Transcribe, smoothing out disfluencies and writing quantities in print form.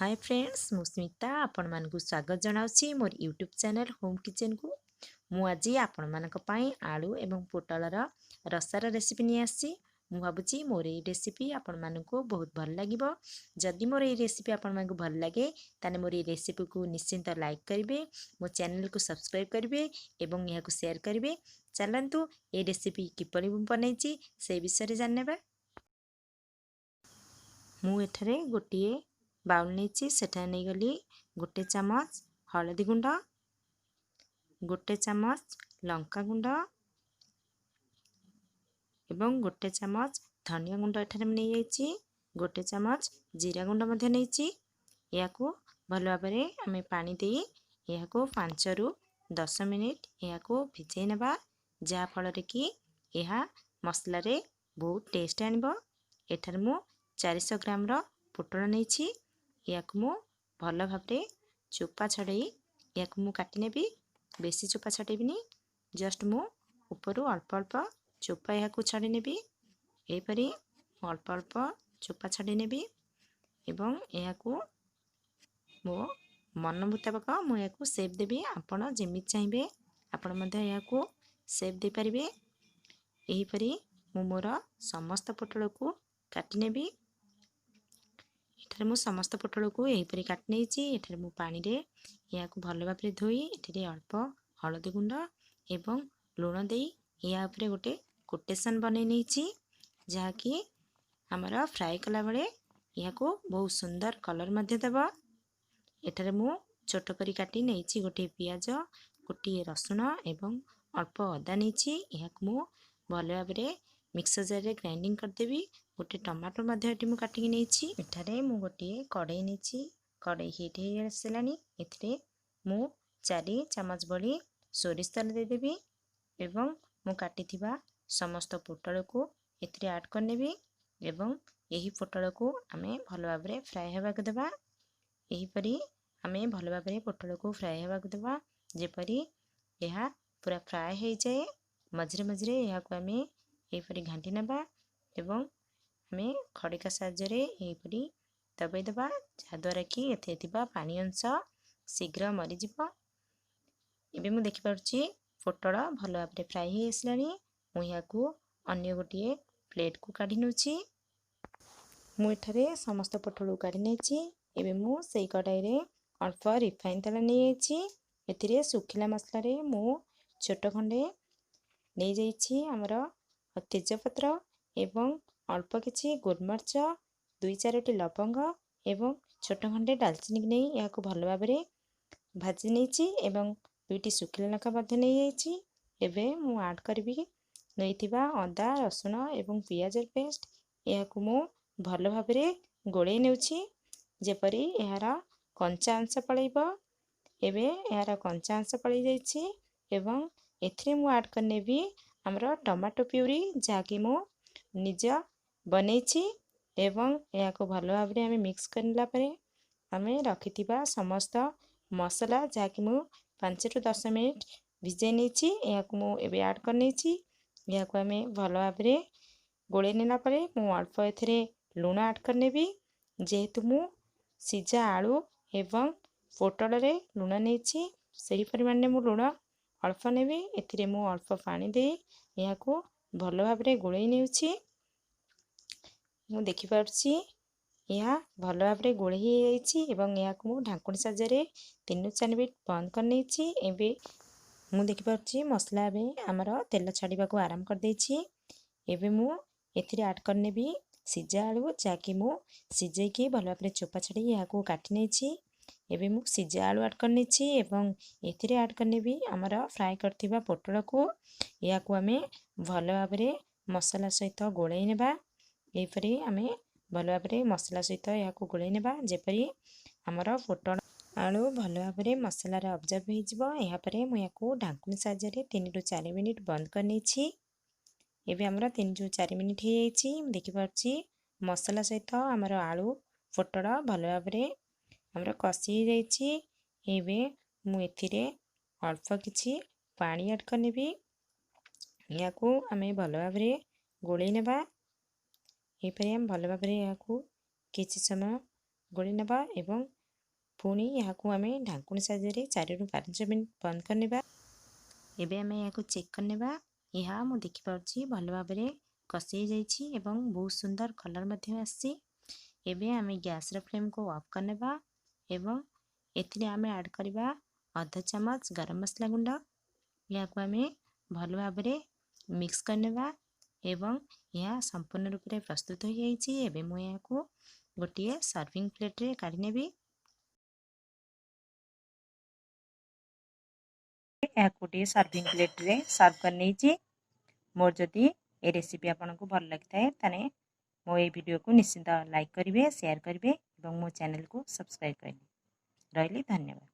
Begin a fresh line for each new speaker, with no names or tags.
ହାଏ friends, ମୁଁ ସ୍ମିତା ଆପଣମାନଙ୍କୁ ସ୍ୱାଗତ ଜଣାଉଛି ମୋର ୟୁଟ୍ୟୁବ୍ ଚ୍ୟାନେଲ୍ ହୋମ୍ କିଚେନ୍କୁ। ମୁଁ ଆଜି ଆପଣମାନଙ୍କ ପାଇଁ ଆଳୁ ଏବଂ ପୋଟଳର ରସାର ରେସିପି ନେଇ ଆସିଛି। ମୁଁ ଭାବୁଛି ମୋର ଏଇ ରେସିପି ଆପଣମାନଙ୍କୁ ବହୁତ ଭଲ ଲାଗିବ। ଯଦି ମୋର ଏଇ ରେସିପି ଆପଣମାନଙ୍କୁ ଭଲ ଲାଗେ, ତାହେଲେ ମୋର ଏଇ ରେସିପିକୁ ନିଶ୍ଚିନ୍ତ ଲାଇକ୍ କରିବେ, ମୋ ଚ୍ୟାନେଲକୁ ସବସ୍କ୍ରାଇବ୍ କରିବେ ଏବଂ ଏହାକୁ ସେୟାର କରିବେ। ଚାଲନ୍ତୁ, ଏ ରେସିପି କିପରି ମୁଁ ବନେଇଛି ସେଇ ବିଷୟରେ ଜାଣିନେବା। ମୁଁ ଏଠାରେ ଗୋଟିଏ ବାଉଲ୍ ନେଇଛି। ସେଠାରେ ନେଇଗଲି 1 ଚାମଚ ହଳଦୀ ଗୁଣ୍ଡ, 1 ଚାମଚ ଲଙ୍କା ଗୁଣ୍ଡ ଏବଂ 1 ଚାମଚ ଧନିଆ ଗୁଣ୍ଡ। ଏଠାରେ ମୁଁ ନେଇଯାଇଛି 1 ଚାମଚ ଜିରା ଗୁଣ୍ଡ ମଧ୍ୟ ନେଇଛି। ଏହାକୁ ଭଲ ଭାବରେ ଆମେ ପାଣି ଦେଇ ଏହାକୁ 5ରୁ 10 ମିନିଟ୍ ଏହାକୁ ଭିଜେଇ ନେବା, ଯାହାଫଳରେ କି ଏହା ମସଲାରେ ବହୁତ ଟେଷ୍ଟ ଆଣିବ। ଏଠାରେ ମୁଁ 400 ଗ୍ରାମର ପୋଟଳ ନେଇଛି। ଏହାକୁ ମୁଁ ଭଲ ଭାବରେ ଚୋପା ଛଡ଼େଇ ଏହାକୁ ମୁଁ କାଟି ନେବି। ବେଶୀ ଚୋପା ଛଡ଼େଇବିନି, ଜଷ୍ଟ ମୁଁ ଉପରୁ ଅଳ୍ପ ଅଳ୍ପ ଚୋପା ଏହାକୁ ଛଡ଼େଇ ନେବି। ଏହିପରି ମୁଁ ଅଳ୍ପ ଅଳ୍ପ ଚୋପା ଛଡ଼େଇ ନେବି ଏବଂ ଏହାକୁ ମୋ ମନ ମୁତାବକ ମୁଁ ଏହାକୁ ସେପ୍ ଦେବି। ଆପଣ ଯେମିତି ଚାହିଁବେ ଆପଣ ମଧ୍ୟ ଏହାକୁ ସେପ୍ ଦେଇପାରିବେ। ଏହିପରି ମୁଁ ମୋର ସମସ୍ତ ପୋଟଳକୁ କାଟି ନେବି। ଏଠାରେ ମୁଁ ସମସ୍ତ ପୋଟଳକୁ ଏହିପରି କାଟି ନେଇଛି। ଏଠାରେ ମୁଁ ପାଣିରେ ଏହାକୁ ଭଲ ଭାବରେ ଧୋଇ ଏଥିରେ ଅଳ୍ପ ହଳଦୀ ଗୁଣ୍ଡ ଏବଂ ଲୁଣ ଦେଇ ଏହା ଉପରେ ଗୋଟେ କୋଟେସନ୍ ବନେଇ ନେଇଛି, ଯାହାକି ଆମର ଫ୍ରାଏ କଲାବେଳେ ଏହାକୁ ବହୁତ ସୁନ୍ଦର କଲର୍ ମଧ୍ୟ ଦେବ। ଏଠାରେ ମୁଁ ଛୋଟ କରି କାଟି ନେଇଛି ଗୋଟିଏ ପିଆଜ, ଗୋଟିଏ ରସୁଣ ଏବଂ ଅଳ୍ପ ଅଦା ନେଇଛି। ଏହାକୁ ମୁଁ ଭଲ ଭାବରେ ମିକ୍ସର ଜାରରେ ଗ୍ରାଇଣ୍ଡିଙ୍ଗ କରିଦେବି। ଗୋଟେ ଟମାଟୋ ମଧ୍ୟ ଏଠି ମୁଁ କାଟିକି ନେଇଛି। ଏଠାରେ ମୁଁ ଗୋଟିଏ କଡ଼େଇ ନେଇଛି। କଡ଼େଇ ହିଟ୍ ହେଇ ଆସିଲାଣି। ଏଥିରେ ମୁଁ 4 ଚାମଚ ଭଳି ସୋରିଷ ତେଲ ଦେଇଦେବି ଏବଂ ମୁଁ କାଟିଥିବା ସମସ୍ତ ପୋଟଳକୁ ଏଥିରେ ଆଡ଼୍ କରିନେବି ଏବଂ ଏହି ପୋଟଳକୁ ଆମେ ଭଲ ଭାବରେ ଫ୍ରାଏ ହେବାକୁ ଦେବା। ଏହିପରି ଆମେ ଭଲ ଭାବରେ ପୋଟଳକୁ ଫ୍ରାଏ ହେବାକୁ ଦେବା, ଯେପରି ଏହା ପୁରା ଫ୍ରାଏ ହେଇଯାଏ। ମଝିରେ ମଝିରେ ଏହାକୁ ଆମେ ଏହିପରି ଘାଣ୍ଟି ନେବା ଏବଂ ଆମେ ଖଡ଼ିକା ସାହାଯ୍ୟରେ ଏହିପରି ଦବାଇ ଦେବା, ଯାହାଦ୍ୱାରା କି ଏଥିରେ ଥିବା ପାଣି ଅଂଶ ଶୀଘ୍ର ମରିଯିବ। ଏବେ ମୁଁ ଦେଖିପାରୁଛି ପୋଟଳ ଭଲ ଭାବରେ ଫ୍ରାଏ ହେଇ ଆସିଲାଣି। ମୁଁ ଏହାକୁ ଅନ୍ୟ ଗୋଟିଏ ପ୍ଲେଟ୍କୁ କାଢ଼ି ନେଉଛି। ମୁଁ ଏଠାରେ ସମସ୍ତ ପୋଟଳକୁ କାଢ଼ି ନେଇଛି। ଏବେ ମୁଁ ସେଇ କଡ଼ାଇରେ ଅଳ୍ପ ରିଫାଇନ୍ ତେଲ ନେଇଯାଇଛି। ଏଥିରେ ଶୁଖିଲା ମସଲାରେ ମୁଁ ଛୋଟ ଖଣ୍ଡେ ନେଇଯାଇଛି ଆମର ତେଜପତ୍ର ଏବଂ ଅଳ୍ପ କିଛି ଗୋଲମରିଚ, 2 4ଟି ଲବଙ୍ଗ ଏବଂ ଛୋଟ ଖଣ୍ଡେ ଡାଲଚିନି ନେଇ ଏହାକୁ ଭଲ ଭାବରେ ଭାଜି ନେଇଛି ଏବଂ 2ଟି ଶୁଖିଲା ଲଙ୍କା ମଧ୍ୟ ନେଇଯାଇଛି। ଏବେ ମୁଁ ଆଡ଼୍ କରିବି ନେଇଥିବା ଅଦା, ରସୁଣ ଏବଂ ପିଆଜର ପେଷ୍ଟ। ଏହାକୁ ମୁଁ ଭଲ ଭାବରେ ଗୋଳେଇ ନେଉଛି, ଯେପରି ଏହାର କଞ୍ଚା ଅଂଶ ପଳେଇବ। ଏବେ ଏହାର କଞ୍ଚା ଅଂଶ ପଳେଇ ଯାଇଛି ଏବଂ ଏଥିରେ ମୁଁ ଆଡ଼୍ କରିନେବି ଆମର ଟମାଟୋ ପ୍ୟୁରି, ଯାହାକି ମୁଁ ନିଜ ବନେଇଛି। ଏବଂ ଏହାକୁ ଭଲ ଭାବରେ ଆମେ ମିକ୍ସ କରିନେଲା ପରେ ଆମେ ରଖିଥିବା ସମସ୍ତ ମସଲା, ଯାହାକି ମୁଁ 5ରୁ 10 ମିନିଟ୍ ଭିଜେଇ ନେଇଛି, ଏହାକୁ ମୁଁ ଏବେ ଆଡ଼୍ କରିନେଇଛି। ଏହାକୁ ଆମେ ଭଲ ଭାବରେ ଗୋଳେଇ ନେଲା ପରେ ମୁଁ ଅଳ୍ପ ଏଥିରେ ଲୁଣ ଆଡ଼୍ କରିନେବି। ଯେହେତୁ ମୁଁ ସିଝା ଆଳୁ ଏବଂ ପୋଟଳରେ ଲୁଣ ନେଇଛି, ସେହି ପରିମାଣରେ ମୁଁ ଲୁଣ ଅଳ୍ପ ନେବି। ଏଥିରେ ମୁଁ ଅଳ୍ପ ପାଣି ଦେଇ ଏହାକୁ ଭଲ ଭାବରେ ଗୋଳେଇ ନେଉଛି। ମୁଁ ଦେଖିପାରୁଛି ଏହା ଭଲ ଭାବରେ ଗୋଳେଇ ହେଇଯାଇଛି ଏବଂ ଏହାକୁ ମୁଁ ଢାଙ୍କୁଣୀ ସାହାଯ୍ୟରେ 3ରୁ 4 ମିନିଟ୍ ବନ୍ଦ କରିନେଇଛି। ଏବେ ମୁଁ ଦେଖିପାରୁଛି ମସଲା ଏବେ ଆମର ତେଲ ଛାଡ଼ିବାକୁ ଆରମ୍ଭ କରିଦେଇଛି। ଏବେ ମୁଁ ଏଥିରେ ଆଡ଼୍ କରିନେବି ସିଝା ଆଳୁ, ଯାହାକି ମୁଁ ସିଝେଇକି ଭଲ ଭାବରେ ଚୋପା ଛଡ଼େଇ ଏହାକୁ କାଟି ନେଇଛି। ଏବେ ମୁଁ ସିଝା ଆଳୁ ଆଡ଼୍ କରିନେଇଛି ଏବଂ ଏଥିରେ ଆଡ଼୍ କରିନେବି ଆମର ଫ୍ରାଏ କରିଥିବା ପୋଟଳକୁ। ଏହାକୁ ଆମେ ଭଲ ଭାବରେ ମସଲା ସହିତ ଗୋଳେଇ ନେବା। ଏହିପରି ଆମେ ଭଲ ଭାବରେ ମସଲା ସହିତ ଏହାକୁ ଗୋଳେଇ ନେବା, ଯେପରି ଆମର ପୋଟଳ ଆଳୁ ଭଲ ଭାବରେ ମସଲାରେ ଅବଜର୍ଭ ହେଇଯିବ। ଏହାପରେ ମୁଁ ଏହାକୁ ଢାଙ୍କୁଣୀ ସାହାଯ୍ୟରେ 3ରୁ 4 ମିନିଟ୍ ବନ୍ଦ କରିନେଇଛି। ଏବେ ଆମର 3ରୁ 4 ମିନିଟ୍ ହେଇଯାଇଛି। ମୁଁ ଦେଖିପାରୁଛି ମସଲା ସହିତ ଆମର ଆଳୁ ପୋଟଳ ଭଲ ଭାବରେ ଆମର କଷି ହେଇଯାଇଛି। ଏବେ ମୁଁ ଏଥିରେ ଅଳ୍ପ କିଛି ପାଣି ଆଡ଼୍ କରିନେବି। ଏହାକୁ ଆମେ ଭଲ ଭାବରେ ଗୋଳେଇ ନେବା। ଏହିପରି ଆମେ ଭଲ ଭାବରେ ଏହାକୁ କିଛି ସମୟ ଗୋଳେଇ ନେବା ଏବଂ ପୁଣି ଏହାକୁ ଆମେ ଢାଙ୍କୁଣୀ ସାହାଯ୍ୟରେ 4ରୁ 5 ମିନିଟ୍ ବନ୍ଦ କରିନେବା। ଏବେ ଆମେ ଏହାକୁ ଚେକ୍ କରିନେବା। ଏହା ମୁଁ ଦେଖିପାରୁଛି ଭଲ ଭାବରେ କଷି ହେଇଯାଇଛି ଏବଂ ବହୁତ ସୁନ୍ଦର କଲର୍ ମଧ୍ୟ ଆସିଛି। ଏବେ ଆମେ ଗ୍ୟାସ୍ର ଫ୍ଲେମ୍କୁ ଅଫ୍ କରିନେବା ଏବଂ ଏଥିରେ ଆମେ ଆଡ଼୍ କରିବା ଅଧ ଚାମଚ ଗରମ ମସଲା ଗୁଣ୍ଡ। ଏହାକୁ ଆମେ ଭଲ ଭାବରେ ମିକ୍ସ କରିନେବା ଏବଂ ଏହା ସମ୍ପୂର୍ଣ୍ଣ ରୂପରେ ପ୍ରସ୍ତୁତ ହୋଇଯାଇଛି। ଏବେ ମୁଁ ଏହାକୁ ଗୋଟିଏ ସର୍ଭିଂ ପ୍ଲେଟ୍ରେ କାଢ଼ି ନେବି। ଏହାକୁ ଗୋଟିଏ ସର୍ଭିଂ ପ୍ଲେଟ୍ରେ ସର୍ଭ କରିନେଇଛି। ମୋର ଯଦି ଏ ରେସିପି ଆପଣଙ୍କୁ ଭଲ ଲାଗିଥାଏ, ତାହେଲେ ମୋ ଏଇ ଭିଡ଼ିଓକୁ ନିଶ୍ଚିନ୍ତ ଲାଇକ୍ କରିବେ, ସେୟାର କରିବେ ଏବଂ ମୋ ଚ୍ୟାନେଲକୁ ସବସ୍କ୍ରାଇବ୍ କରିବେ। ରହିଲି, ଧନ୍ୟବାଦ।